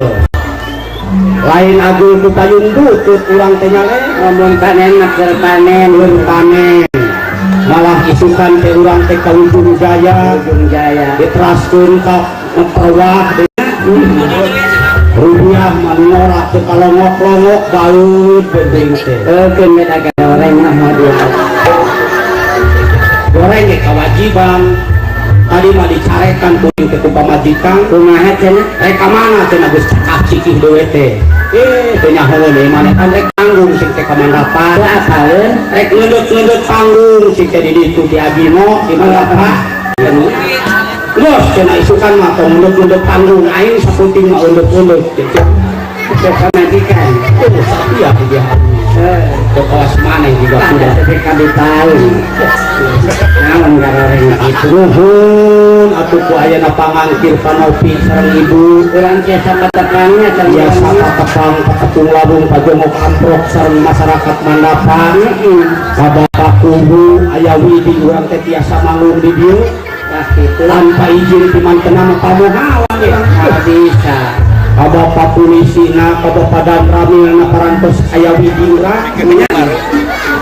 Lain agul ku payung butut urang teh nya le. Ngomong panen mah keur panen. Keur panen. Malah isukan teh urang teh ka Ujung Jaya. Ujung Jaya. Diteraskeun ka Perwah teh. Rupiah mah nu norak teh kalongok-longok baeud penting teh. Keun eta goreng mah moal dia. Goreng ge kewajiban. Tadi mah dicarekan kuring teh ku pamajikan. Kumaha cenah? Rek ka mana cenah geus cakap cikih deui teh. Teu nyahoeun deui maneh kan rek panggung sing teh ka Mandapa. Teu apaleun? Rek ngeudut-ngeudut panggung sing teh di ditu di Abino di Mandapa. Geus cenah isukan mah tong ngeudut-ngeudut panggung aing saputing mah undut-undut gitu. Teu pamajikan. Oh, sapiah dia. Teu kawas maneh juga Ada kuda. teh kabitaun. Naon garoreng kitu? Nuhun atuh ku ayana pangangkir panopi sareng ibu. Urang tiasa patepangnya sareng Biasa patepang patepung labung pajongok amprok sareng masyarakat Mandapa. Heeh. Ka Bapak Kubu aya widi urang teh tiasa manggung di dieu Tah kitu. Tanpa izin ti mantena mah pamohalang urang. Tah bisa. Ka Bapak Polisina, ka Bapak Danramilna parantos aya widi urang.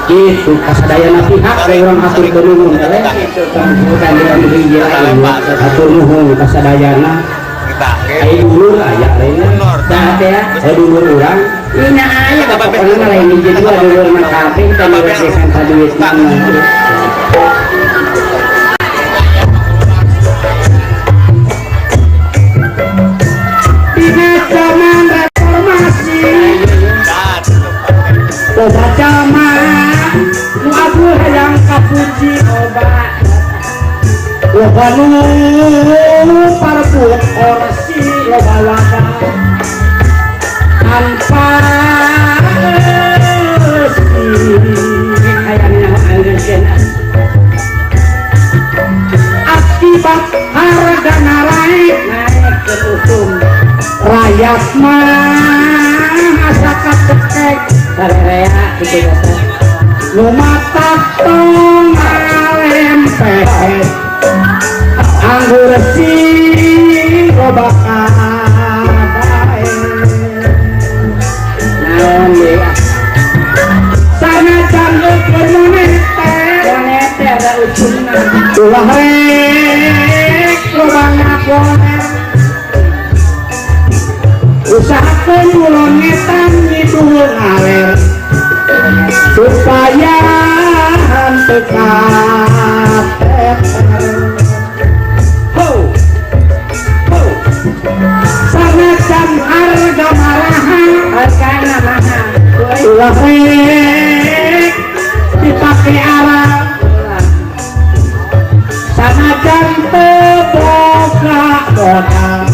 Itu kasadayana pihak we urang hatur nuhun eleh. Kitu tong bukan urang hiji lagi. Hatur nuhun kasadayana. Aya dulur aya lainna. Tah teh ya. Aya dulur urang. Ina aya pokokna mah lain hiji dua dulur mah kabeh teh nurut geus duit mah. Dina zaman reformasi loba jalma nu abuh hayang kapuji Loba. Loba nu parebut orsi loba wadah tanpa eusi. Hayang nyaho anggeuskeun. Akibat harga naraek Naik ke usum. Rakyat mah asa kacekek. Sarerea kitu teh. Nu matak tong ngalempet anggur sing loba kadae. Naon deui ah? Sanajan eukeun moneter. Moneter da usumna. Ulah rek loba ngaponer usahakeun ulun ngetan ngidul ngaler supaya henteu kateter. Ho ho sanajan harga marahan. Hargana mahal. Ulah rek dipake arang sanajan teu boga modal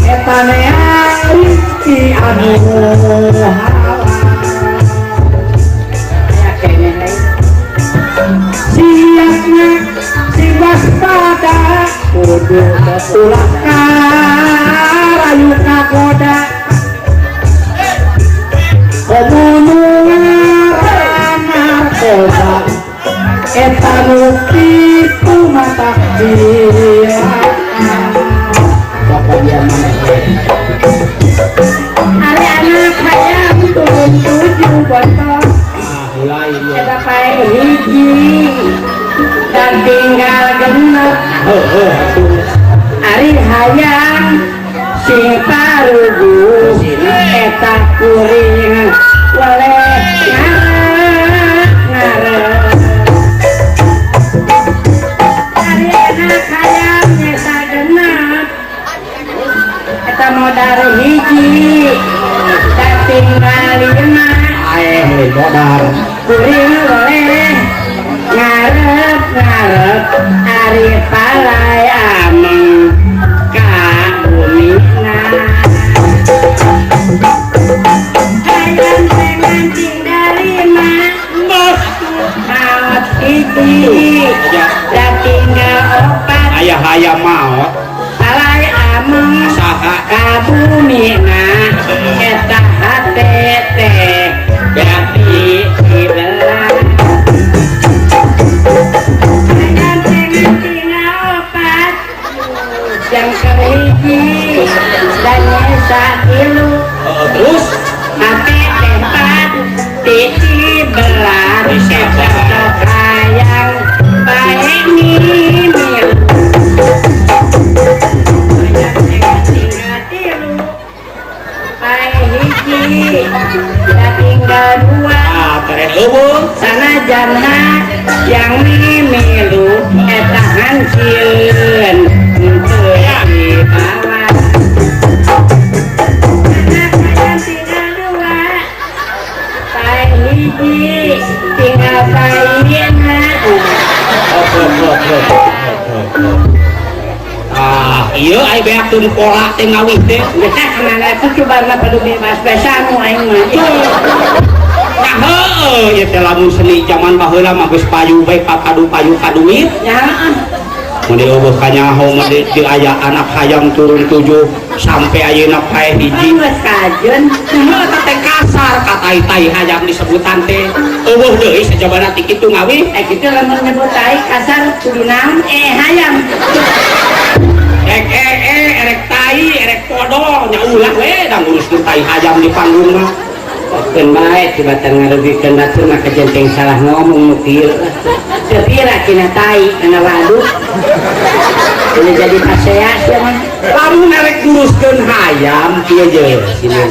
eta neang rizki anu halal. Aya keneh lain. Siapna sing waspada Kudu ulah karayu kagoda komo nu ngaran narkoba eta nu kitu matak cilaka. Pokoknya maneh we. Ari anak hayang turun 7 botol. Ah, mulai ieu. Eta pae hiji dan tinggal genep. Heuh atuh. Ari hayang sing taruguh eta kuring weleh ngarep ngarep. Ari anak hayang nyesa genep eta modal hiji dan tinggal 5. Aeh we modal. Kuring weleh ngarep ngarep ari palai ameng ka bumina. Hayang teh ngancing 5 maot hiji dan tinggal 4. Aya hayang maot. Palai ameng Saha? Ka bumina eta hate teh berarti dibelah. Hayang teh ngancing 4 yang kahiji. Dan nyesa tilu. Heeh, terus Hati tempat titi belah Bisa. Hayang baik mimil. Hayang tinggal tilu, paeh hiji, tinggal dua. Ah, keren eueuh. Sanajan yang mimilu eta hancieun henteu dibawa. Anak hayang tinggal dua, paeh hiji, tinggal paehna. Ah, iya ai beakeun pola teh ngawih teh. Nah, kemana itu coba mah perlu bebas besamu aing mah. Nah, heueuh ieu teh lamun seni zaman baheula mah geus payu bae papadu payu ka duit. Ya, heeh. Mun eueuh kanyaho mah di aya anak hayam turun 7 sampai ayeuna paeh hiji. Geus kajeun. Heuh eta teh kasar ka tai-tai hayam disebutan teh. Eueuh deui sajabana ti kitu ngawih. Eh kitu lamun nyebut tai kasar kudu naon hayam. Erek erek tai, erek podol nya ulah we da nguruskeun tai hayam di panggung mah. Keun bae tibatan ngarugikeun batur mah kejenteng salah ngomong nu kieu lah. Teu pira cenah tai kana waduk. Ini jadi pasea sia mah. Lamun erek nguruskeun hayam kieu je sieun.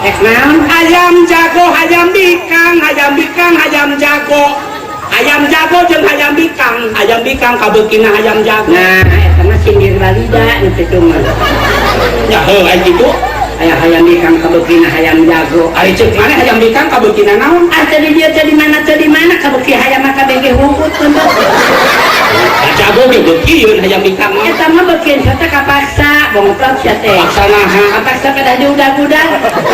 Rek naon? Hayam jago, hayam bikang, hayam bikang, hayam jago. Hayam jago jeung hayam bikang, hayam bikang kabeukina hayam jago. Nah, eta mah sindir balida nu kitu mah. Ya heuh ai kitu. Aya hayam bikang kabeukina hayam jago. Ari ceuk maneh hayam bikang kabeukina naon? Ah tadi dia tadi mana tadi mana kabeuki hayam mah kabeh ge huut teh. Jago ge beukieun hayam bikang mah. Eta mah beukieun sia teh kapaksa, bongoplok sia teh. Paksa naha? Kapaksa kedah diudag-udag.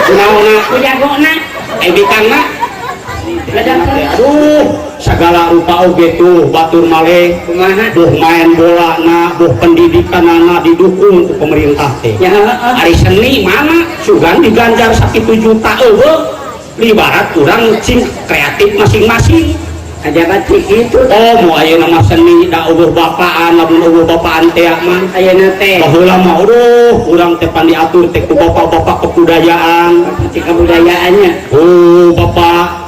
Kunaonna? Ku jagona. Ai bikang mah? Aduh, segala rupa oge tuh batur maleh. Kumaha? Buh main bola na, buh pendidikan na didukung ku pemerintah teh. Ya heeh. Ari seni mana sugan diganjar sakitu juta eueuh. Ibarat urang cing kreatif masing-masing. Kajabat cik kitu. Oh, mau ayeuna mah seni da eueuh bapaan, lamun eueuh bapaan teh mah. Ayeuna teh. Baheula mah aduh, urang teh pan diatur teh ku bapak-bapak kebudayaan. Cik kebudayaannya. Oh, bapak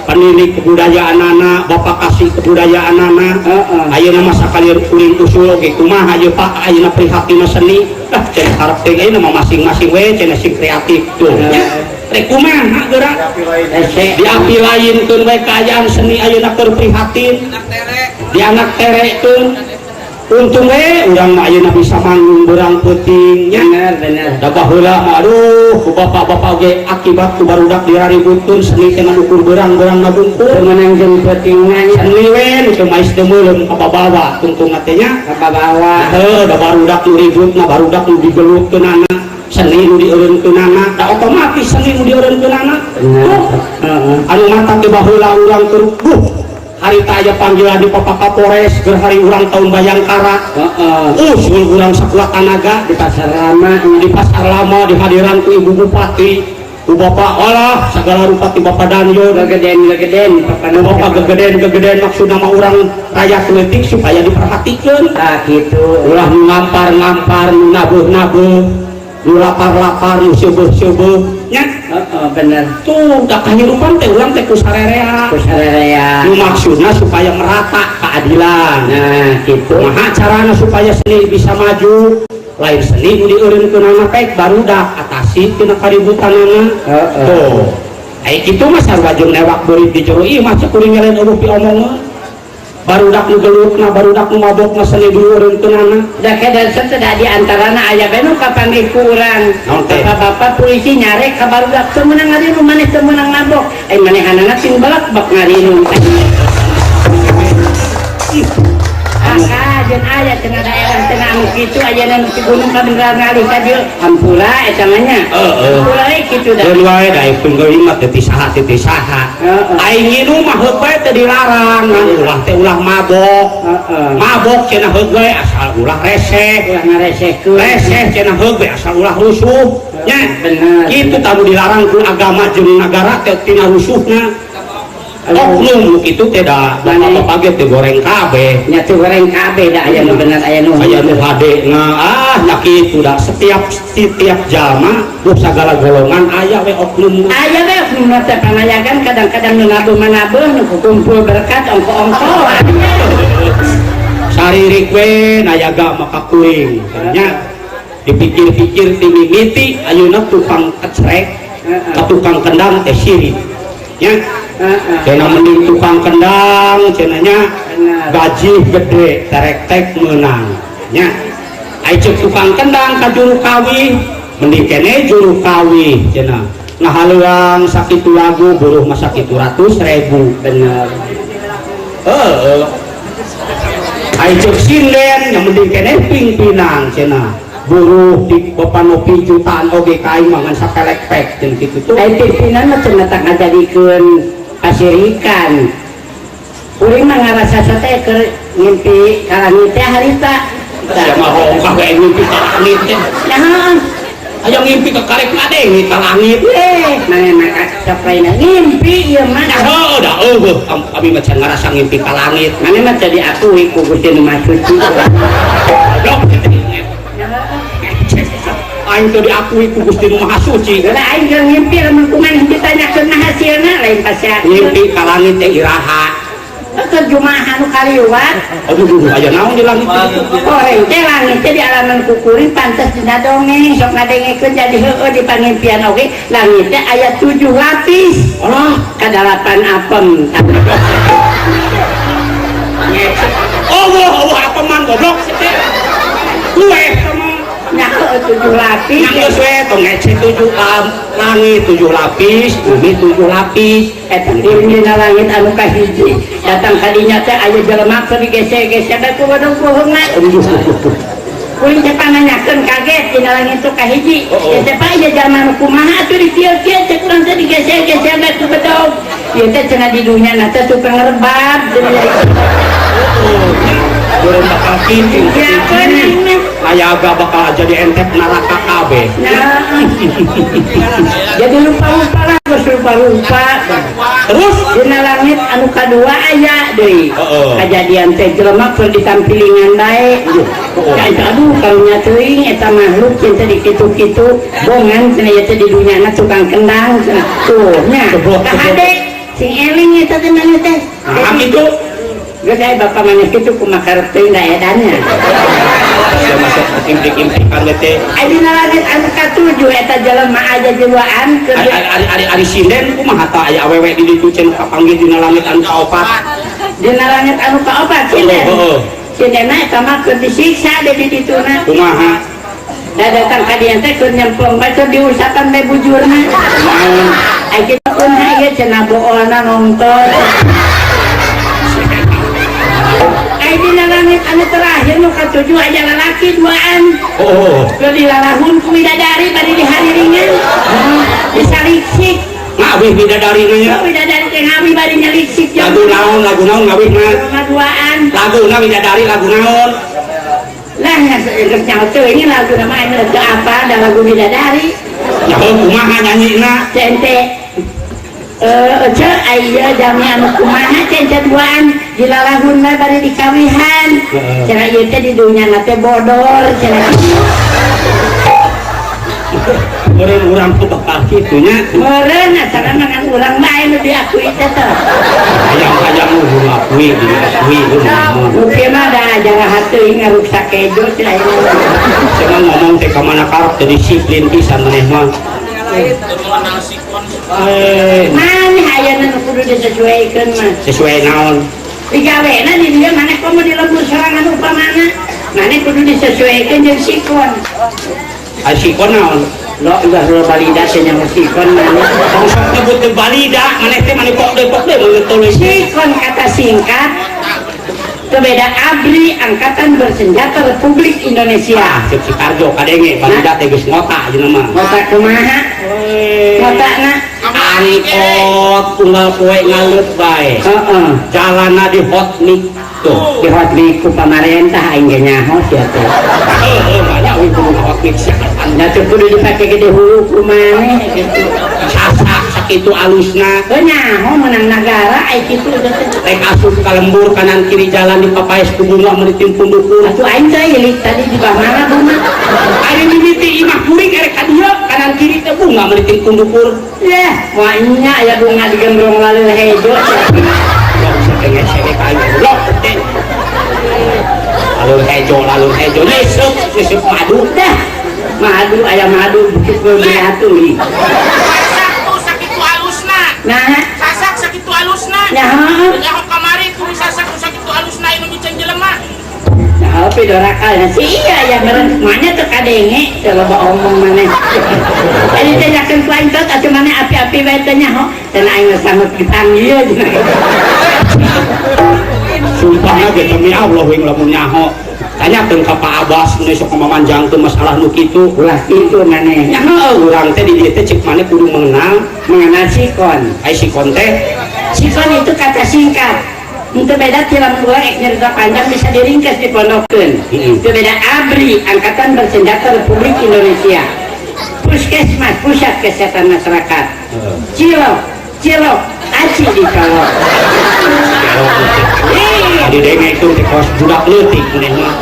pendidik kebudayaan anak, bapak kasih kebudayaan anak. Heeh. Ayeuna mah sakali kuring usul oge kumaha ieu Pak, ayeuna prihatin seni. Lah cenah karep teh ayeuna mah masing-masing we cenah sing kreatif tuh. Nya rek kumaha geura? Hese. Diapi lainkeun we kaayaan seni ayeuna keur prihatin. Di anak terekeun. Untung we urang mah ayeuna bisa manggung beurang peuting nya. Bener bener. Da baheula mah aduh ku bapak-bapak oge akibat ku barudak diraributkeun seni teh ukur beurang-beurang ngabungkur. Meunang jeung peutingna nya. Seni we nu teu mais teu meuleum kababawa tungtungna teh nya. Kababawa. Heuh da barudak nu ributna barudak nu digelutkeunana seni nu dieureunkeunana da otomatis seni nu dieureunkeunana. Bener. Tuh Heeh. anu mata teh baheula urang keur duh harita aya panggilan di Bapak Kapolres keur hari ulang tahun Bayangkara. Heeh. Usul urang sakuat tanaga Di pasar lama. Di pasar lama dihadiran ku Ibu Bupati, ku Bapak olah segala rupa ti Bapak Danjon. Gegeden gegeden Ku Bapak gegeden gegeden maksudna mah urang rakyat leutik supaya diperhatikeun. Ah kitu. Ulah nu ngampar-ngampar, nu nabuh-nabuh, nu lapar-lapar, nu seubeut-seubeut nya. Heeh, bener. Tuh da kahirupan teh urang teh ku sarerea. Ku sarerea. Nu maksudna supaya merata keadilan. Nah, kitu. Kumaha carana supaya seni bisa maju? Lain seni nu dieureunkeunana pek barudak atasi tina kaributanana. Heeh. Tuh. Ai kitu mah sarua jeung newak beurit di jero imah cek kuring lain eueuh piomongeun. Barudak nu gelutna, barudak nu mabokna seni dieureunkeunana. Da kedan teh di antarana aya bae nu kapanggih ku urang. Naon teh? Bapak-bapak polisi nyarek ka barudak teu meunang ngarinum maneh teu meunang mabok. Ai manehanana ting balak-bak ngarinum. Ah, jeung aya cenah daerah cenah anu kitu ayeuna nu ti gunung ka beneran ngalih ka dieu. Hampura eta mah nya. Heeh. Hampura we kitu da. Keun wae da penggeuli mah teu ti saha teu ti saha. Heeh. Ai nginum mah heuk bae teu dilarang, ngan ulah teh ulah mabok. Heeh. Mabok cenah heuk bae asal ulah reseh. Ulah ngaresehkeun. Reseh cenah heuk bae asal ulah rusuh. Nya. Bener. Kitu tamu dilarang ku agama jeung nagara teh tina rusuhna. Oknum nu kitu teh da bapak ge teh goreng kabeh. Nya teu goreng kabeh da aya nu bener aya nu aya nu hade na ah nya kitu da setiap setiap jalma nu sagala golongan aya we oknum. Aya we oknum teh panayagan kadang-kadang nu nabuh manabuh nu kumpul berkat ongko-ongko. Saririk we nayaga maka kuring nya dipikir-pikir ti mimiti ayeuna tukang kecrek ka tukang kendang teh sirik nya. Cenah mending tukang kendang cenah nya gaji gede terek-tek menang nya. Ai ceuk tukang kendang ka juru kawih mending kene juru kawih cenah ngahaleuang sakitu lagu buruh mah sakitu ratus ribu. Bener. Heeh. Ai ceuk sinden nya mending kene pingpinan cenah buruh di bapanopi jutaan oge ka aing mah ngan sapelek-pek jeung kitu tuh. Ai pimpinan mah cenah tak ngajadikeun kasirikan. Kuring mah ngarasa teh keur ngimpi kalangit teh harita. Sia mah hongkah we ngimpi ka langit teh. Ya heeh. Aya ngimpi ka karek ngadenge ka langit. Maneh mah saplaina ngimpi ieu mah. Heuh da eueuh kami mah can ngarasa ngimpi ka langit. Maneh mah teu diakui ku Gusti Nu Maha Suci. Goblok. Aing teu diakui ku Gusti Nu Maha Suci. Lah aing keur ngimpi lamun ku maneh ditanyakeun mah hasilna lain pasea. Ngimpi ka langit teh iraha. Keur jumaah anu kaliwat. Aduh duh aya naon di langit teh? Goreng teh langit teh di alaman ku kuring pantes dina dongeng sok ngadengekeun jadi heueuh di pangimpian oge langit teh aya 7 lapis. Alah, kadalapan apem. Allah Allah apeman goblok teh. Kue nya heueuh 7 lapis. Nya geus we tong ngece 7 langit 7 lapis, bumi 7 lapis. Eta dina langit anu kahiji datang kadinya teh aya jelema keur digesek-gesek teh ku bodong puhungna. Kuring teh pananyakeun kaget dina langit tu kahiji. Ieu teh pak ieu jalma nu kumaha atuh dikieu-kieu teh kurang teh digesek-gesek teh ku bedog. Ieu teh cenah di dunya na teh tukang rebab. Urang bakal kitu. Ya bener. Nayaga bakal jadi entep neraka kabeh. Nah. Jadi lupa-lupa lah, geus lupa-lupa. Terus dina langit anu kadua aya deui. Kajadian teh jelema keur ditampilingan bae. Aduh karunya teuing eta makhluk cinta di kitu-kitu bongan cenah ieu teh di dunyana tukang kendang cenah. Tuh nya. Kahade sing eling eta teh maneh teh. Nah kitu. Geus aya bapa maneh kitu kumaha karep teuing da edannya. Sia masuk imtik-imtikan teh. Ai dina langit anu katujuh eta jelema aja jiwaan keur ari ari ari sinden kumaha ta aya awewe di ditu cenah kapanggih dina langit anu kaopat. Dina langit anu kaopat sinden. Heeh. Sindena eta mah keur disiksa di dituna. Kumaha? Da datang ka dieu teh keur nyemplung bae keur diusapan bae bujurna. Kumaha? Ai kitu kumaha ieu cenah boolna nonton. Ai dina langit anu terakhir nu katujuh aya lalaki duaan. Oh. Keur dilalahun ku bidadari bari dihariringan. Disaliksik. Ngawih bidadari nya. Bidadari teh ngawih bari nyaliksik. Lagu naon lagu naon ngawih mah? Duaan. Laguna bidadari lagu naon? Lah nya geus nyaho teuing lagu mah anu teu apa da lagu bidadari. Nyaho kumaha nyanyina? Cente. Ece aya jami anu kumaha cente duaan dilalahun bae bari dikawihan. Cenah ieu teh di dunya teh bodor cenah. Meureun urang tuh bakal kitu nya. Meureun asalna ngan urang bae nu diakui teh teh. Hayang-hayang nu diakui, diakui nu ngomong. Nu kieu mah da jarahat teuing ngaruksak kejo cenah. Cenah ngomong teh ka mana karep teh disiplin pisan maneh mah. Maneh ayana nu kudu disesuaikeun mah. Sesuai naon? Digawena di dieu maneh komo di lembur sorangan upamana. Maneh kudu disesuaikeun jeung sikon. Ai sikon naon? Lo udah lo balida teh nya sikon maneh. Tong sok nyebut teh balida, maneh teh maneh pok deui pok deui mun tulis. Sikon kata singkat Tebeda ABRI Angkatan Bersenjata Republik Indonesia. Ah, cek si Karjo kadenge balida teh geus ngota ayeuna mah. Ngota kumaha? Ngotana angkot unggal poe ngaleut bae. Heeh. Jalanna di hot mic tuh. Di hot mic ku pamarentah aing ge nyaho sia teh. Heeh, banyak we kudu hot mic sia. Nya teu kudu dipake gede hulu ku maneh kitu. Sasak Sakitu alusna. Heuh, nyaho menang nagara ai kitu teh. Rek asup ka lembur kanan kiri jalan dipapaes ku bunga meuni timpun dukur. Atuh aing teh ilik tadi di mana bunga. Ari mimiti imah kuring erek ka dieu kanan kiri teh bunga meuni timpun dukur. Yeh, moal nya aya bunga digembrong laleuh hejo. Lalu hejo nyesep nyesep madu Dah, madu aya madu bukit beatui. Sasak tuh sakitu alusna. Nah, Sasak sakitu alusna. nyaho. Nyaho kamari kudu sasak tuh sakitu alusna anu micen jelema. Nyaho pidorakal si iya ya meureun mana teu kadenge teu loba omong maneh. Ari teh nyakeun ku aing tot atuh maneh api-api bae teh nyaho. Cenah aing geus sanggup dipanggil. Sumpahna ge demi Allah wing lamun nyaho. Tanyakeun ka Pak Abbas mun sok mamanjangkeun masalah nu kitu. Ulah kitu maneh. Nyaho urang teh di dieu teh cek maneh kudu mengenal Mengenal sikon. Ai sikon teh Sikon itu kata singkat. Itu beda tilam urang ek nyerita panjang bisa diringkas dipondokeun. Itu beda ABRI, Angkatan Bersenjata Republik Indonesia. Puskesmas, Pusat Kesehatan Masyarakat. Cilok, cilok, aci dicolok. Adi denge itu teh kos budak leutik maneh mah.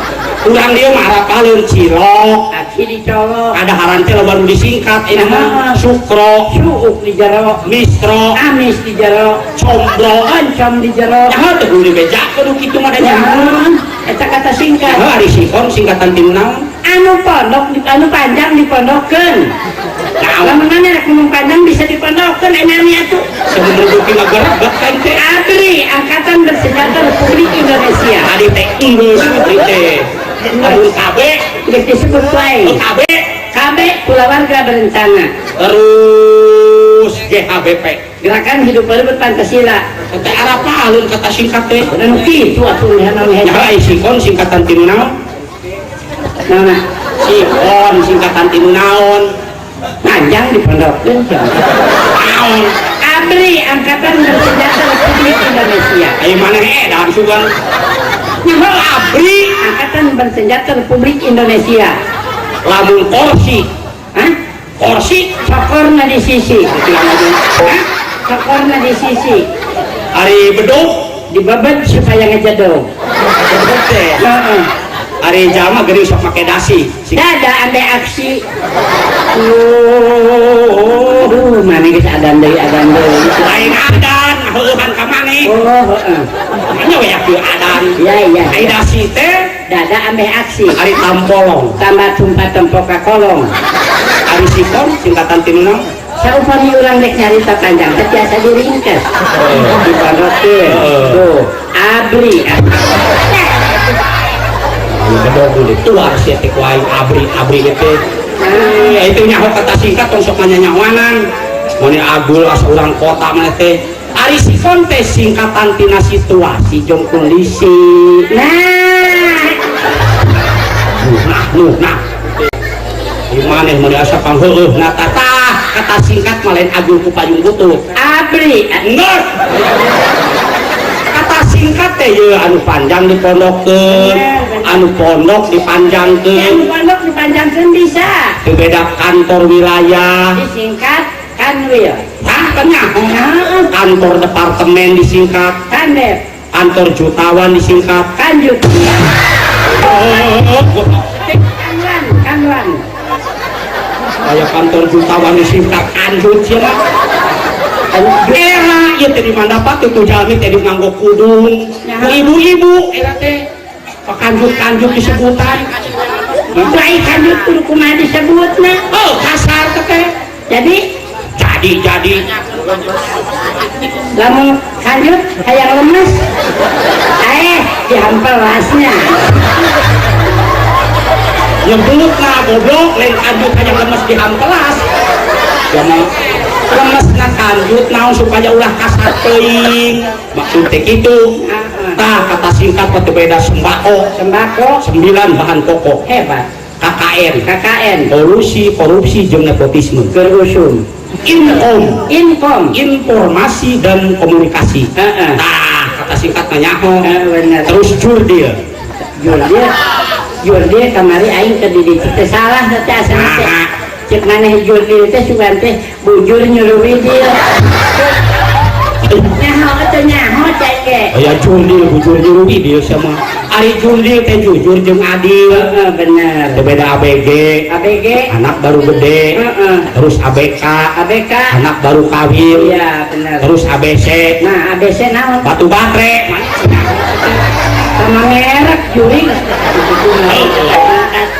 Urang dieu mah arapaleun cilok. Aci dicolok. Kadaharan teh loba nu disingkat ini mah sukro, Suuk di jero, mistro, amis di jero, combro. oncom di jero. Nyaho teh kudu dibejakeun nu kitu mah da nyaho. Eta kata singkat. Nyaho ari sikon singkatan ti naon? Anu pondok, anu panjang dipondokeun. Naon? Lamun maneh rek ngomong panjang bisa dipondokeun enami atuh. Sebenarnya beuki ngagerebek kan teh. ABRI, Angkatan Bersenjata Republik Indonesia. Tadi teh geus tadi teh. Lamun KB, Geus disebut wae. KB KB Kulawarga Berencana. Terus GHBP. Gerakan Hidup Baru Berpancasila. Teh arapaleun kata singkat teh. Anu kitu atuh naon hejo. Nyaho ai sikon singkatan ti naon? Naon? Sikon singkatan ti naon? Panjang dipondokeun. Naon? ABRI, Angkatan Bersenjata Republik Indonesia. Ayo maneh edan sugan. Nyaho ABRI, Angkatan Bersenjata Republik Indonesia. Lamun korsi, Hah? Korsi Cokorna di sisi. Hah? Cokorna di sisi. Ari beduk Dibebet supaya ngejedog. beduk teh. Heeh. Ari jalma geuning sok make dasi. Dada ambe aksi. Oh, Aduh, maneh geus adan deui adan deui. Lain adan, heueuhan ka maneh. Oh, heeh. Nya we kieu adan. Iya, iya. Ari dasi teh Dada ambe aksi. ari tampolong. Tambah tumpah tempok ka kolong. Ari sikon singkatan ti naon? Saupami urang rek nyarita panjang teh biasa diringkes. Dipondokeun. Tuh, ABRI. Bedog dituar sia teh ku aing ABRI ABRI teh. Itu nyaho kata singkat tong sok nyanyawanan. Mun agul asa urang kota maneh teh. Ari sikon teh singkatan tina situasi jeung kondisi. Nah, Nah, nuh, nah. Di maneh mun asa pangheueuh na tatah kata singkat mah lain agul ku payung butut. ABRI. Enggeus. Kata singkat teh yeuh anu panjang dipondokeun, anu pondok dipanjangkeun. Anu pondok dipanjangkeun bisa. Teu beda kantor wilayah. Disingkat Kanwil. Tah kan nyaho. Kantor departemen disingkat, Kandep, kantor jutawan disingkat. Kanjut. Oh, Kanwan, Kanwan. Kaya kantor jutawan disingkat kanjut sia mah. Era ieu teh di Mandapa teh tuh jalmi teh di nganggo kudung. Ku ibu-ibu era teh kanjut-kanjut disebutan. Itu ai kanjut kudu kumaha disebutna. Oh, kasar teh teh. Jadi Jadi lamun kanjut hayang lemes. Dihampelasnya. Nyebutna goblok lain kanjut hayang lemes dihampelas. Ya mah lemesna kanjut naon supaya ulah kasar teuing. Maksud teh kitu. Tah kata singkat mah teu beda sembako. Sembako 9 bahan pokok. Hebat. KKN. KKN. Kolusi, korupsi jeung nepotisme. Keur usum. Inkom. Inkom. Informasi dan komunikasi. Heeh. Tah kata singkat mah nyaho. Heeh, bener. Terus jurdil. Jurdil. Jurdil kamari aing keur di ditu teh salah teh asana teh. Nah. Cek maneh jurdil teh sugan teh bujur nyuruh widil. Nyaho atuh nyaho cek ge. Aya jurdil bujur nyuruh widil sama. Ari jurdil teh jujur jeung adil. Heeh, bener. Teu beda ABG. ABG anak baru gede. Heeh. Terus ABK ABK anak baru kawin. Iya, bener. Terus ABC. Nah, ABC naon? Batu baterai. Sama merek juring.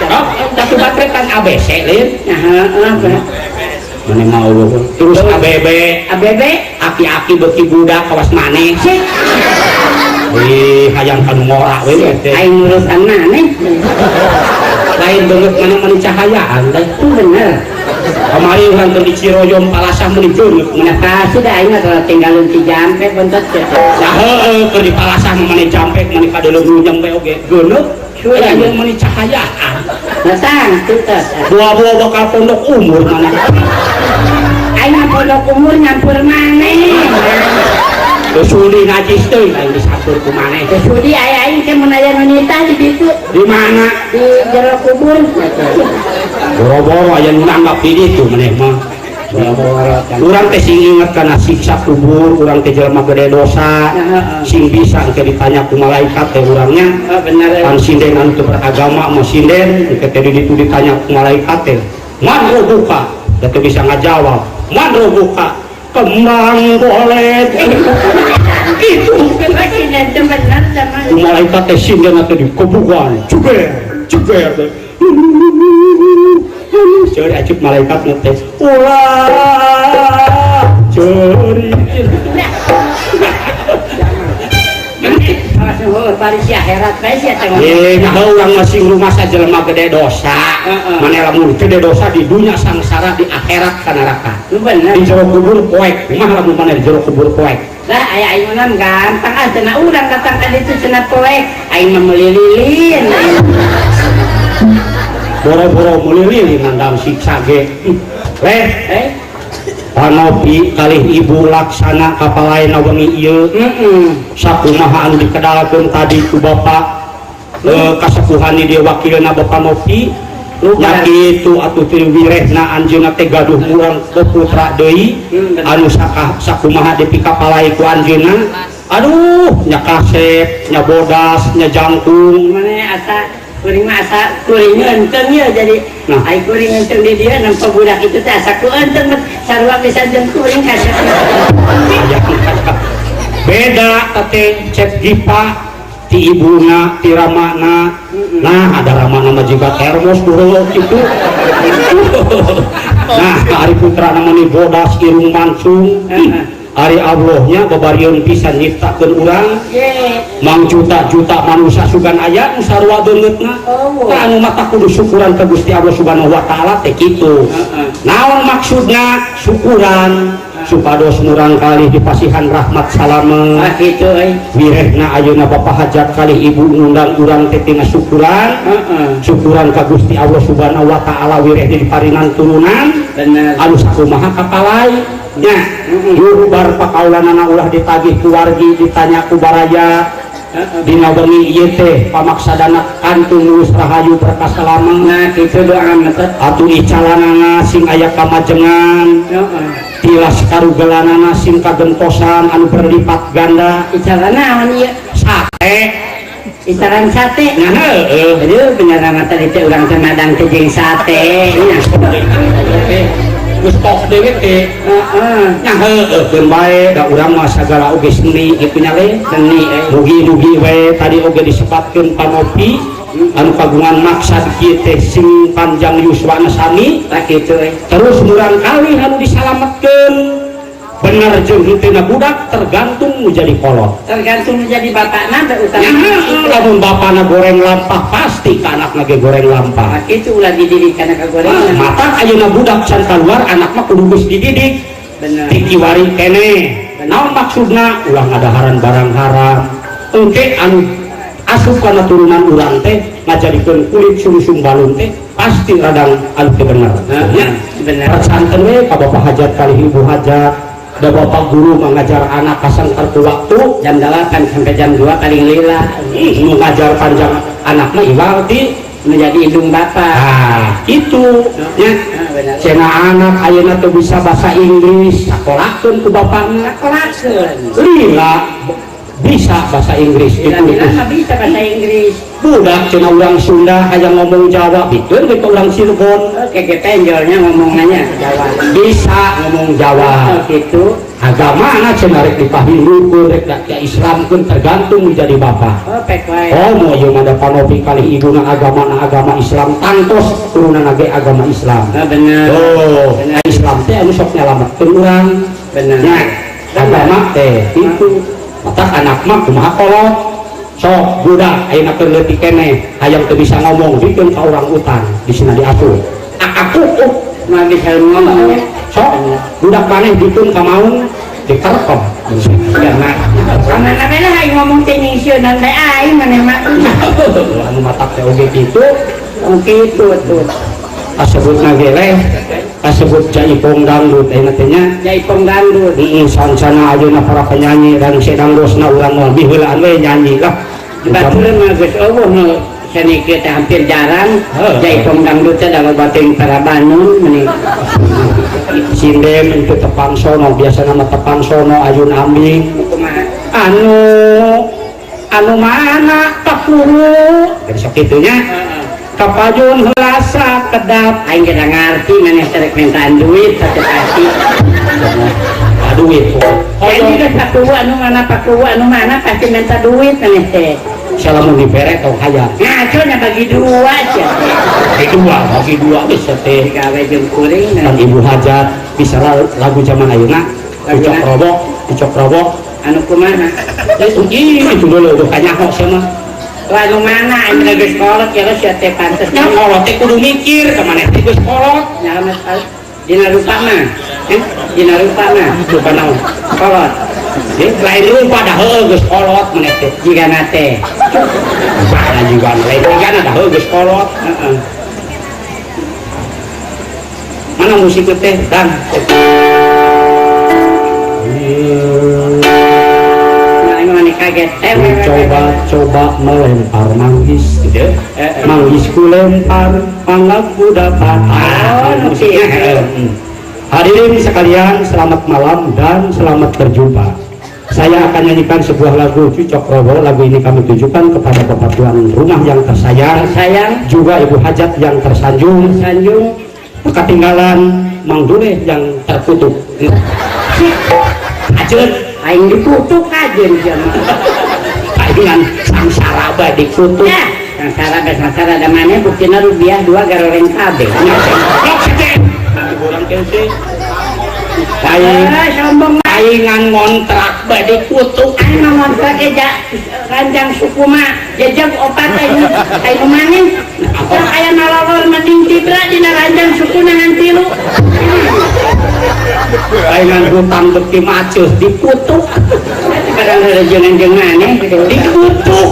Oh, batu baterai kan ABC lain. Nah, heeh, bener. Mana mau lu. Terus ABB. ABB aki-aki beuki budak kawas maneh. Sik. Ih, hayang kanu ngora we teh. Aing urusan maneh. Lain beungeut maneh meni cahayaan teh. Bener. Kamari urang teh di Ciroyom Palasah meuni beungeut. Nah, pasti dah aing mah kalau tinggalin ti jampe bontot teh. Nah, heueuh keur di Palasah mah meni jampe meni kadeuleu nyampe oge. Geuneuh. Hayang meni cahayaan. Nah, tangtu teh. Buah-buah bakal pondok umur mana. Aing mah pondok umur nyampur maneh. Teu sudi najis teuing aing disampur ku maneh. Teu sudi aya aing teh mun aya nu nitah di ditu. Di mana? Di jero kubur. Boro-boro aya nu nanggap di ditu maneh mah. Urang teh sing inget kana siksa kubur, urang teh jelema gede dosa, sing bisa engke ditanya ku malaikat teh urangnya. Bener. Pan sinden anu teu beragama mah sinden engke teh di ditu ditanya ku malaikat teh. Man robuka, da teu bisa ngajawab. Man robuka, kembang bolet. Itu sinden teh bener sama. Ku malaikat teh sinden teh dikuburan, jeger, jeger teh. Ceri acip malaikat ngetes. Ulah, ceri. Nah, urang masing rumah sajelema gede dosa. Maneh lamun gede dosa di dunia sangsara di akhirat ka neraka. Di jero kubur poek. Kumaha lamun maneh di jero kubur poek? Lah aya aing mah gampang ah cenah urang datang ka ditu cenah poek. Aing mah meuli lilin. Boro-boro meuli lilin nandang siksa ge. Leh, Panopi kalih ibu laksana kapalaena wengi ieu. Sakumaha anu dikedalkeun tadi ku bapak kasepuhan di dieu wakilna Bapak Nopi. Nya kitu atuh teu wirehna anjeunna teh gaduh murang putra deui anu sakumaha dipikapalai ku anjeunna. Aduh, nya kasep, nya bodas, nya jangkung. Maneh asa kuring mah asa kuring eunteng ieu jadi. Nah, ai kuring eunteng di dieu nempo budak itu teh asa ku eunteng sarua pisan jeung kuring kasep. Beda teh cek gipa ti ibuna ti ramana. Nah, ada ramana mah jiga termos dulu kitu. Nah, ari putra namanya bodas irung mancung. Ari Allahnya babarieun pisan nyiptakeun urang. Mang juta-juta manusia sugan aya nu sarua beungeutna. Tah anu mata kudu syukuran ka Gusti Allah Subhanahu wa taala teh kitu. Naon maksudna syukuran? Supados murang kalih dipasihan rahmat salama. Ah kitu euy. Wirehna ayeuna Bapak Hajat kalih ibu ngundang urang teh tina syukuran. Syukuran ka Gusti Allah Subhanahu wa taala wirehna diparinan turunan. Bener. Anu sakumaha kapalai. Nya, yuk bar pakaulanana ulah ditagih ku wargi ditanya ku baraya. Dina wengi ieu teh pamaksadana kantun lulus rahayu berkah salama. Nah kitu doa mah teh. Atuh icalanana sing aya kamajengan. Tilas karugelanana sing kagentosan anu berlipat ganda. Icalan naon ieu? Sate. Icalan sate. Nah, heueuh. Aduh bener mah tadi teh urang teh madang teh jeung sate nya. Geus tok deui teh. Heeh. Nya heueuh keun bae da urang mah sagala oge seni kitu nya le. Seni euy. Mugi-mugi we tadi oge disebatkeun Panopi anu kagungan maksad kieu teh sing panjang yuswana sami. Tah kitu euy. Terus murang kali anu disalametkeun. Bener jeung henteu budak tergantung nu jadi kolot. Tergantung nu jadi bapakna teh utama. Nya lamun bapana goreng lampah pasti ka anakna ge goreng lampah. Nah, kitu ulah dididik kana ka gorengan. Mata ayeuna budak can kaluar anak mah kudu geus dididik. Bener. Ti kiwari keneh. Naon maksudna? Ulah ngadaharan barang haram. Engke anu asup kana turunan urang teh ngajadikeun kulit sungsung balung teh pasti radang anu teu bener. Heeh, bener. Persanten we ka Bapak Hajat kalih Ibu Hajat. Da bapak guru mengajar anak kasangkar ku waktu jam 8 sampai jam 2 paling lila. Nu ngajar panjang anak mah iwal di menjadi indung bapak. Ah, itu nya. Bener. Cenah anak ayeuna teu bisa bahasa Inggris, sakolakeun ku bapakna. Sakolakeun. Lila bisa bahasa Inggris Lila mah bisa bahasa Inggris. Budak cenah urang Sunda hayang ngomong Jawa, bikeun we ka urang Cirebon. Oke, penjolnya ngomongannya Jawa. Bisa ngomong Jawa. Oh, gitu. Agama cenah rek dipahindukeun rek ka Islamkeun tergantung menjadi bapak. Oh, pek wae. Oh, mau ieu mah da panopi kalih ibuna agamana agama Islam tangtos turunana ge agama Islam. Oh, bener. Oh, bener. Islam teh anu sok nyalametkeun urang. Bener. Nya, agama teh itu. Matak anak mah kumaha kolot. Sok budak ayeuna keur leutik keneh hayang teu bisa ngomong bikeun ka urang utan disina diatur. Aku mah bisa ngomong. Sok budak maneh bikeun ka maung dikerkom. Ya mah. Mana mana hayang ngomong teh nyingsieunan teh aing maneh mah. Anu matak teh oge kitu. Oh kitu tuh. Kasebutna ge leh, kasebut jaipong dangdut ayeuna teh nya. Jaipong dangdut. Heeh, sancana ayeuna para penyanyi rangse danggosna urang mah biheulaan we nyanyi lah. Baturan mah geus eueuh nu seni kieu teh hampir jarang. Jaipong dangdut teh da loba teuing para banun meni. Sinden itu tepang sono, biasana mah tepang sono ayun ambing. Kumaha? Anu anu mana pakuru. Geus sok kitu nya. Kapajun helasa kedap aing geus ngarti maneh teh rek mintaan duit satu pasti. Duit. Jadi geus pakuwu anu mana pakuwu anu mana pasti minta duit maneh teh. Salamun dibere tong hayang. Ngaco nya bagi dua sia. Bagi dua geus teh. Gawe jeung kuring. Kan ibu hajat bisa lagu zaman ayeuna. Ucok robok, ucok robok. Anu kumaha? Ih, itu dulu tuh kanyaho sia mah. Lalu mana aing geus kolot ya sia teh pantes. Nya kolot teh kudu mikir ka maneh teh geus kolot. Nya mah dina rupa mah. Dina rupa mah rupa naon? Kolot. Lain rupa dah heueuh geus kolot maneh teh. Jigana teh. Mana jigana lain jigana dah heueuh geus kolot. Heeh. Mana musik teh? Dan. Kaget. Coba-coba melempar manggis gitu. Manggis ku lempar, mangga ku dapat. Hadirin sekalian, selamat malam dan selamat berjumpa. Saya akan nyanyikan sebuah lagu Cucok Rowo. Lagu ini kami tujukan kepada bapak tuan rumah yang tersayang, sayang, juga ibu hajat yang tersanjung, sanjung, ketinggalan Mang Duleh yang terkutuk. Acet. Aing dikutuk aja nih. Aing sangsara bae dikutuk. Ya, sangsara bae sangsara da maneh buktina rupiah dua garoreng kabeh. Urang teh. Aing sombong aing ngontrak bae dikutuk. Aing mah ngontrak ge ranjang suku mah jejeg opat aing aing maneh. Sok aya nalolor mending tibra dina ranjang suku ngan tilu. Aing hutang beuki maceuh dikutuk. Barang rejengan jeung maneh dikutuk.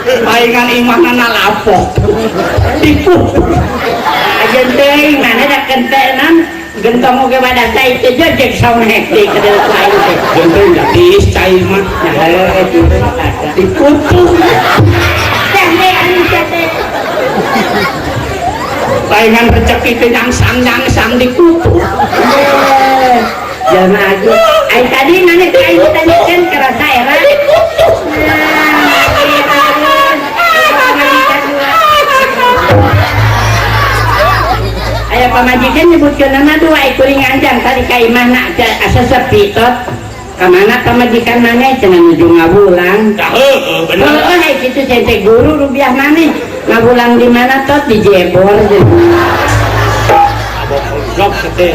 Paingan imahna nalapok dikutuk. Ajeun teuing maneh da kentenan gentong oge badak cai teh jejeg saung hektik ka dieu ku aing teh. Gentong da tiis cai mah. Nya heueuh dikutuk. Teh we anu teh. Paingan rezeki teh nyangsang-nyangsang dikutuk. Jelema aja. Ai tadi maneh teh aing ditanyakeun karasa era dikutuk. Aya pamajikan nyebutkeun nama dua ai kuring anjang tadi ka imahna asa sepi tot. Ka mana pamajikan maneh cenah nuju ngawulang. Heueuh bener. Heueuh ai kitu teh guru rupiah maneh. Ngawulang di mana tot di Jebor. Goblok teh.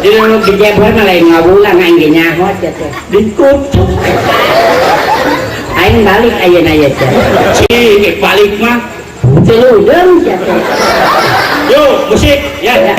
Di Jebor mah lain ngawulang aing ge nyaho teh. Dikutuk. Aing balik ayeuna ye teh. Cik balik mah. Teu teh. Yuk, musik ya. Ya.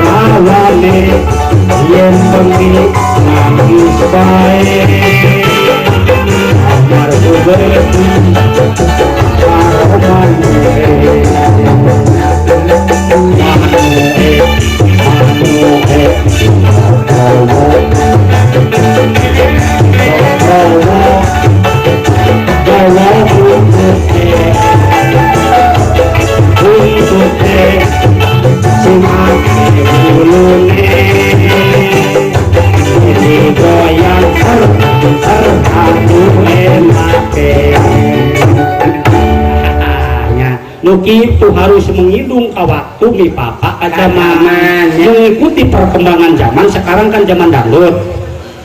Rawane yen bengi nangis bae amar wedi Itu harus mengindung ke waktu mi papa ke zaman, mengikuti perkembangan zaman. Sekarang kan zaman dangdut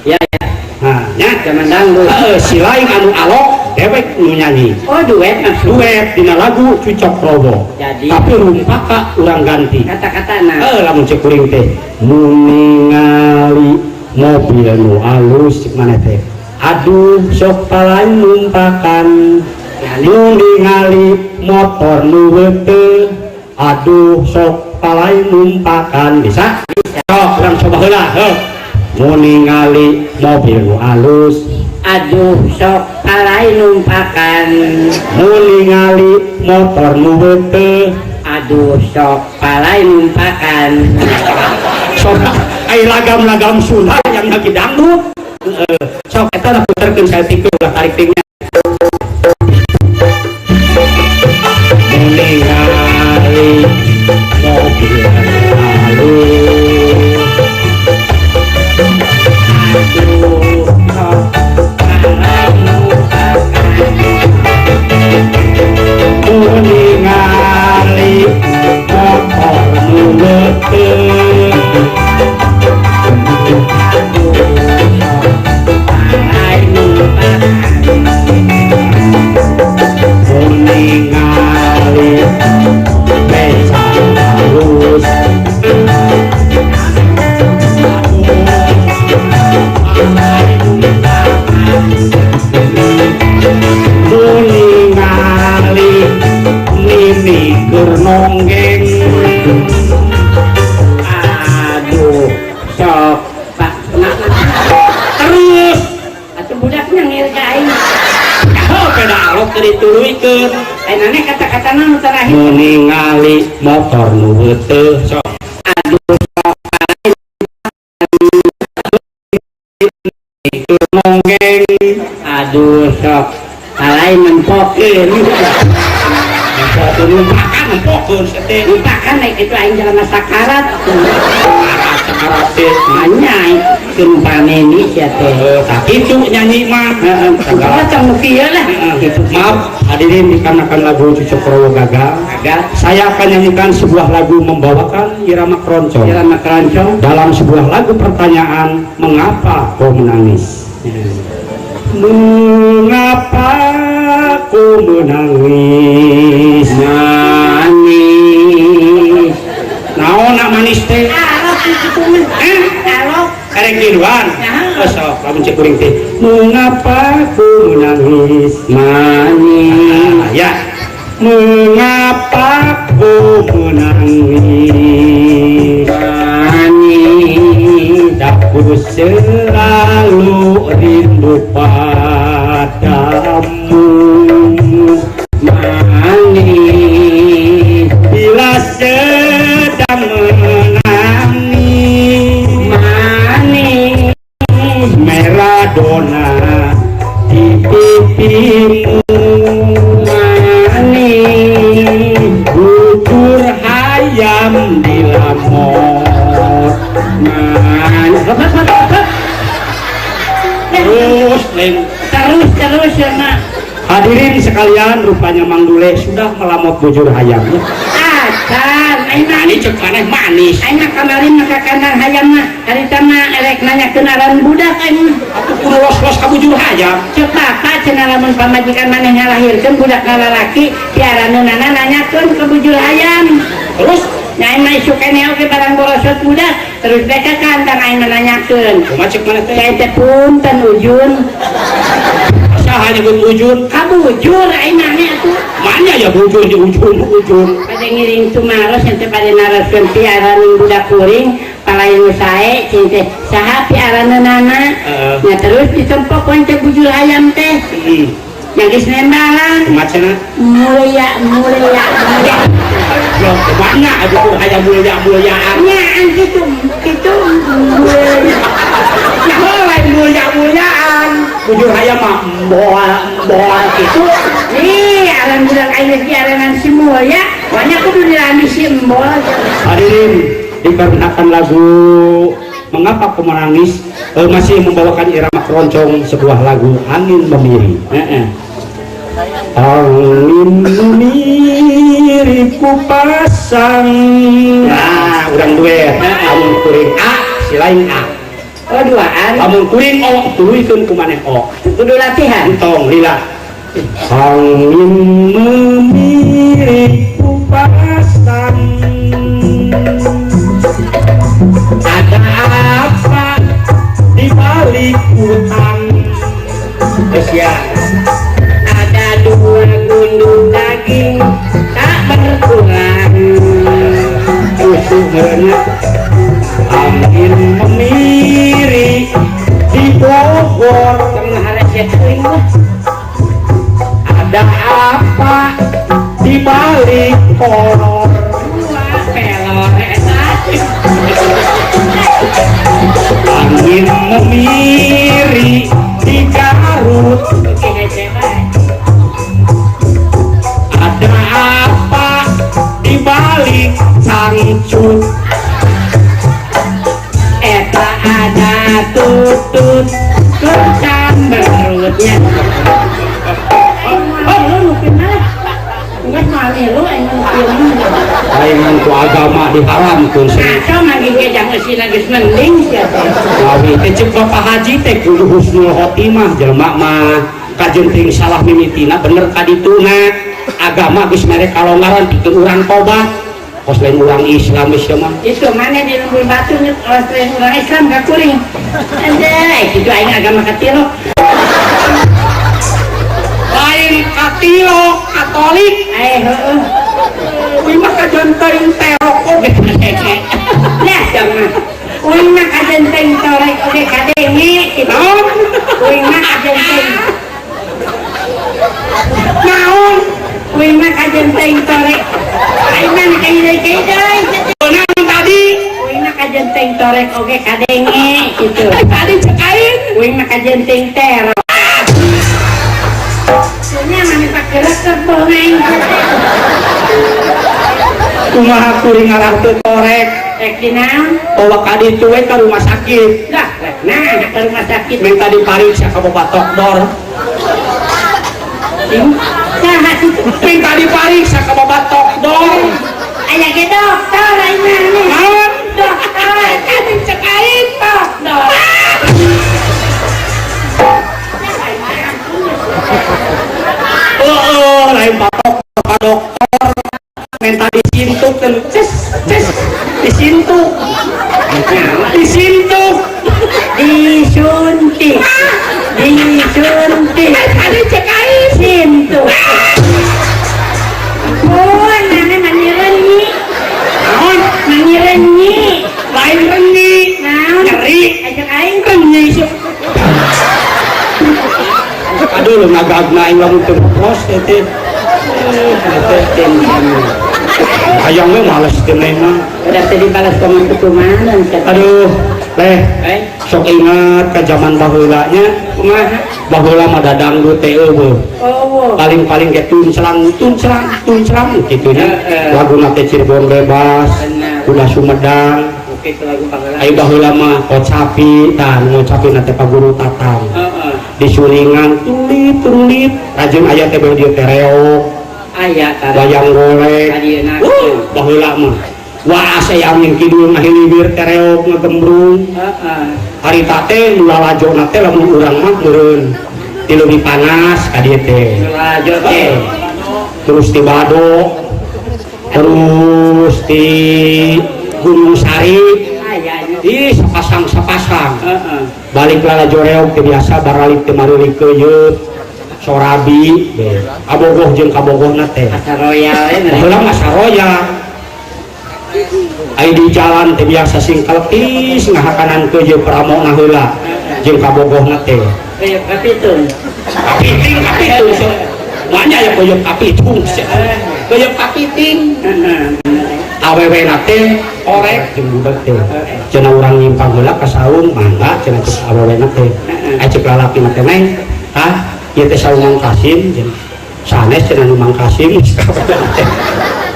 ya, ya. Nah, ya zaman dangdut si lain anu alok dewek nu nyanyi. Oh, duet maksud. Duet dina lagu Cucok Rowo. Jadi tapi rumpaka urang ganti kata-katana. Lamun cek kuring teh muningali mobil nu alus cek maneh teh. Aduh sok palain numpakan. Nu ningali motor nu weuteuh aduh sok palai numpakan. Bisa? Sok urang coba heula heuh. Nu ningali mobil nu alus aduh sok palai numpakan. Nu ningali motor nu weuteuh aduh sok palai numpakan. Sok ai lagam-lagam Sunda yang lagi dangdut. Sok eta puterkeun saeutik ulah tarik tingnya. Ningali mobil alus aduh sok palai numpakan. Ningali motor nu weuteuh aduh sok palai numpakan. Ningali beca halus ningali nini keur nonggeng aduh sok pak terus atuh budak nyengir ka aing. Heuh beda alok teu dituluykeun. Ayeuna kata-katana nu terakhir nu ningali motor nu weuteuh sok aduh sok palai keur nonggeng aduh sok palai nempokeun. Nempokeun numpakan nempokeun teh numpakan naik kitu aing jelema sakarat. Sakarat teh nya keur pameni sia teh. Tah kitu nyanyi mah. Heeh, segala nu kieu lah. Maaf hadirin, dikarenakan lagu Cucok Rowo gagal, saya akan nyanyikan sebuah lagu membawakan irama keroncong. Irama keroncong dalam sebuah lagu pertanyaan, mengapa kau menangis? Mengapa kau menangis? Manis. Naon nak manis teh? Alok kitu mah. Alok. Karek kiluan. Sok lamun cek kuring teh. Mengapa ku menangis? Manis. Ya. Mengapa ku menangis? Manis. Aku selalu rindu padamu. Manis. Bila sedang menangis. Manis. Merah dona di pipimu. Manis. Bubur hayam di lamot. Manis. Terus, Leng. Terus ya, Mak. Hadirin sekalian, rupanya Mang Dule sudah melamot bujur hayam. Acan, aing mah Ini cek maneh manis. aing mah kamari mah ka kandang hayam mah harita mah erek nanyakeun aran budak aing mah. Atuh kos ka bujur hayam. Cek bapak cenah lamun pamajikan maneh ngalahirkeun budak lalaki piaraneunana nanyakeun ka bujur hayam. Terus nya aing mah isuk keneh oge barang borosot budak terus bae ka kandang aing mah nanyakeun. Kumaha cek maneh teh? Cai teh punten ujun. Saha nyebut ujun? Ka bujur aing mah atuh. Mana ya bujur di ujun-ujun. Pada ngiring tumaros ente pada naraskeun piaraneun budak kuring palain nu sae cing teh saha piaraneunana. Nya terus ditempok ku ente bujur hayam teh. Yang geus nembalan. Kumaha cenah? Mulia mulia mulia. Loh, mana bujur hayam mulia muliaan? Nyaan kitu kitu mulia. Nah, lain mulia muliaan. Bujur hayam mah boal boal kitu. Ih, alam budak aing geus diarenan si Mulya, banyak kudu dilami si Embol. Hadirin, dikarenakan lagu Mengapa Kau Menangis masih membawakan irama keroncong sebuah lagu Angin Memiri. Angin memiri ku pasang. Nah, urang duet. Lamun kuring A, si lain A. Oh, duaan. Lamun kuring O, tuluykeun ku maneh O. Kudu latihan. Entong lila. Angin memiri ku pasang. Ada apa di balik hutan? Terus ya. Ada dua gundul daging tak berkurang. Tusuk merenya. Angin memiri di Bogor. Ada apa di balik kolor? Angin memiri di Garut. Ada apa di balik cangcut? Eta ada tutut kencang berutnya. Lain ku agama diharamkeun seni. Atau manggih ge jang eusina geus mending sia teh. Gawe teh ceuk Bapak Haji teh kudu husnul khotimah jelema mah kajenting salah mimitina bener ka dituna. Agama geus mere kalonggaran pikeun urang tobat. Kos lain urang Islam geus mah. Itu maneh di lembur batu kos lain urang Islam ka kuring. Anjay, kitu aing agama katilok. Lain katilok Katolik. Heeh. Uing mah kajenting terok oge kadenge. Lah jangan. Uing mah kajenting torek oge kadenge kitu. Naon? Uing mah kajenting. Naon? Uing mah kajenting torek. Aing mah kaidai-kaidai. Naon tadi? Uing mah kajenting torek oge kadenge kitu. Tadi cek aing. Uing mah kajenting terok. Nya mani pakerekep bohong aing. Kumaha kuring ngarah teu torek? Rek dinaon? Bawa ka ditu we ka rumah sakit. Lah, nah ka rumah sakit minta dipariksa ka bapak dokter. Saha kitu? Minta dipariksa ka bapak dokter. Aya ge dokter aing mah. Naon? Dokter tadi cek aing dokter. Oh, lain bapak ka dokter minta disintuk teh ces ces disintuk disintuk disuntik disuntik tadi cek aing sintuk. Oh, nana mani renyi. Naon? Mani renyi. Lain renyi. Naon? Nyeri. Cek aing renyi. Aduh lu ngagagna aing lamun teu kos teh teh. Hayang we males teh mah. Udah teh dibalas komen kumaha. Aduh, leh. Sok ingat ka zaman baheula nya. Kumaha? Baheula mah dadangdut teh eueuh. Oh. Paling-paling ge tuncelang tuncelang tuncelang kitu nya. Laguna teh Cirebon bebas, udah Sumedang. Ai baheula mah kocapi, tah nu ngocapi teh Pak Guru Tatang. Disuringan tulit tulit rajin aya teh beu dieu teh reog. Aya wayang golek. Baheula mah Waas aya angin kidul ngahiliwir tereok ngagembrung. Heeh. Harita teh nu lalajona teh lamun urang mah meureun ti leuwih panas ka dieu teh. Lalajo teh. Terus ti Bado, terus ti Gunung Sari, Aya nya. ih sapasang-sapasang. Heeh. Balik lalajo reog teh biasa baralik teh mareulik keuyeup, sorabi, kabogoh jeung kabogohna teh. Asa royal we. Baheula mah saroya. Ai di jalan teh biasa singkeletis ngahakanan keuyeup pramona heula jeung kabogohna teh. Keuyeup kapitung. Kapiting kapitung. Maknya ya keuyeup kapitung. Keuyeup kapiting. Heeh. Awewe na teh orek jeung budak teh. Cenah urang nyimpang heula ka saung mangga cenah cek awewe na teh. Ai cek lalaki na teh neng, hah ieu teh saung Mang Kasim cenah. Sanes cenah nu Mang Kasim.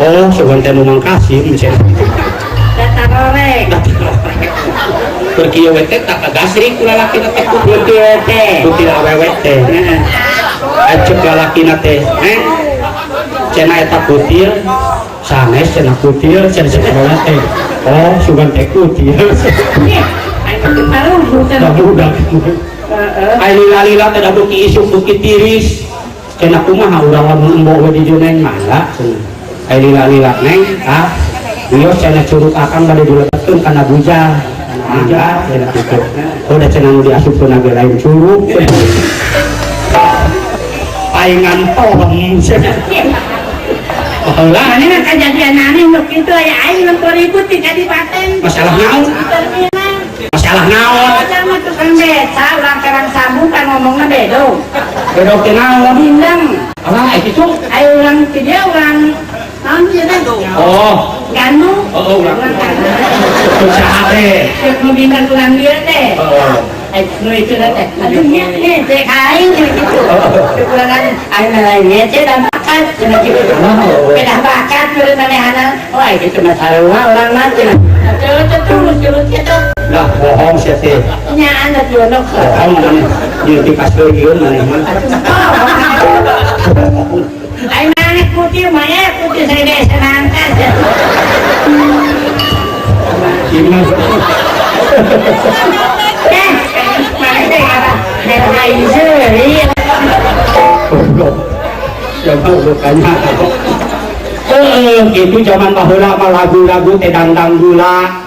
Oh, sugan teh nu Mang Kasim cenah. Data orek. Keur kieu we teh tak kagasrik ku lalaki na teh ku Kieu teh. kutil awewe teh. Heeh. Ai cek lalaki na teh, neng cenah eta kutil sanes cenah kutil cenah cek awewe teh. Oh, sugan teh kutil. Ai teu paruh teh. Da budak. Heeh. Ai lila-lila teh da beuki isuk beuki tiris. Cenah kumaha urang lamun embok we di dieu neng mangga cenah. Ai lila-lila neng ah ieu cenah curug akang bade dilebetkeun kana bujang. Mangga cenah kitu. Oh da cenah nu diasupkeun ge lain curug. Paingan tolong cenah. Baheula Ini mah kejadian aneh nu kitu aya aing lempor ribut di kadipaten. Masalah naon? Di terminal. Masalah naon? Masalah mah tukang beca, urang kerang sambung kan ngomongna bedog. Bedog teh naon? Bindeng. Alah, eh kitu. Ayo urang ti dieu urang naon ieu teh? Oh. Ganu. Oh, urang. Urang ganu. Usaha teh. Cek nu bindeng urang dieu teh. Heeh. Eh, nu itu teh. Aduh nya ngecek aing gitu. Kekurangan aing lain ngecek dan bakat cenah kitu. Beda bakat meureun manehana. Wah, kitu mah sarua urang mah cenah. Terus terus kitu. Lah bohong sia teh. Nya anu jono. Bohong maneh. Jeung dipaskeun maneh mah. Aing maneh putih mah ya putih saya deh senangkan. Gimana? Eh, maneh teh apa? Merah aing seuri. Goblok. Siapa bukannya? Heeh, itu zaman baheula mah lagu-lagu teh dandang gula.